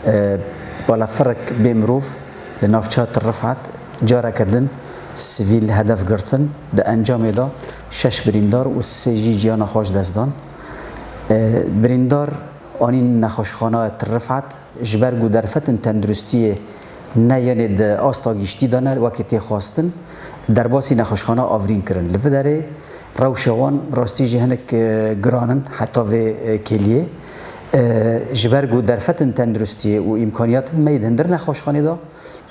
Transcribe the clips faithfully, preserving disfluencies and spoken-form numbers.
E, Balafirek bê mirov li navça Til Rifat careke din sivîl hedef girtin. Di encamê de şeş birîndar û sê jî ciyana xwe ji dest dan. E, birîndar anîn nexweşxana Til Rifat ji ber ku derfetên tenduristiyê ne yenê di asta giştî de ne wekî tê xwestin, derbasî nexweşxana Avrîn kirin. Li vê derê rewşa wan rastî jî hinek, e, giran in heta vê, e, kêliyê. E, ji ber ku derfetên tenduristiyê û îmkaniyatên me yê di hundir nexweşxanê de,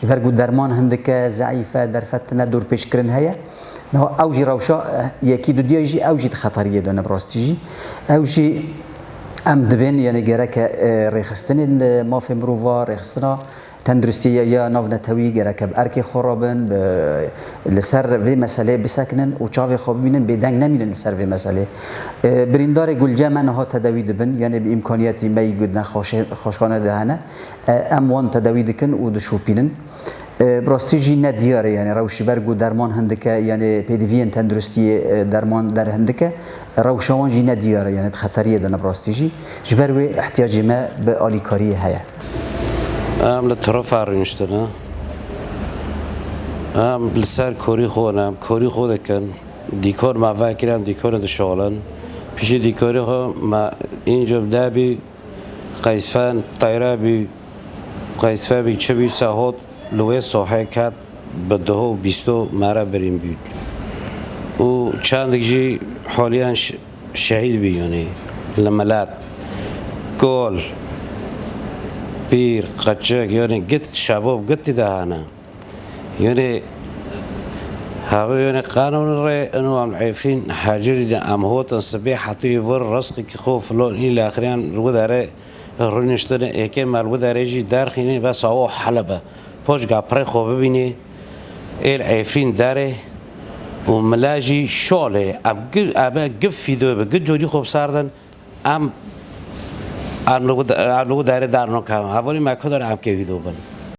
ji ber ku derman hindik e, zeîf e, derfetine dorpêçkirin heye. Niha ew jî rewşa, e, yekî dudiya jî ew jî di xeteriyê de ne bi rastî jî. Ew jî em dibên, yani gereke, e, rêxistinên, e, mafê mirova, rêxistina tenduristiyê ya navnetewî gereke bi erkê xwe re bin, bi, li ser vê meseleyê bisekinin û çavê xwe bibînin, bêdeng nemînin li ser vê meseleyê. E, birîndarê Gulce me niha tedawî dibin, yani bi îmkaniyetî me yî gotine xweşe-, xweşxane de hene. E, em wan tedawî dikin û dişopînin. E, bi rastî jî ne diyar e, yani rewş ji ber ku derman hindik e, yani pêdiviyên tenduristiyê, e, derman der hindik e, rewşa wan jî ne diyar e, yani di xeteriyê de ne bi rastî jî. Ji ber wê ihtiyacê me bi alîkariyê heye. Em li Til Rifat rûniştine. Em li ser korî xwe ne, em korî xwe dikin. Dîkor me vekir, em dîkorê dişixulin. Piştî dîkorê xwe me înco bi debî qeysfen teyre bî, qeysfe bî, çi bî, se hot li wê sohê ket, bi duho û bîsto mere birîn bî. Û çendik jî holiyan ş-, şehîd bî, yanî li milet. Kol, pîr, qeçik, yanî git, şebab gitî de hene. Yanî heve yanî qanûn re ino em Efrîn hecirî de em hotin sibê hetûyê vir rizqekî xwe filon î lexriyan li wî derê rûniştine êkê me li wî derê jî derxînê bes awo hele be. Poçka pirê xwe bibînê êl Efrîn derê û mile jî şolê em gi-, em gi fîdo bi gi corî xwe biserdin. Em, em li wî de-, em li wî derê dernakevin. Hevalî me ku der em kevî do bin.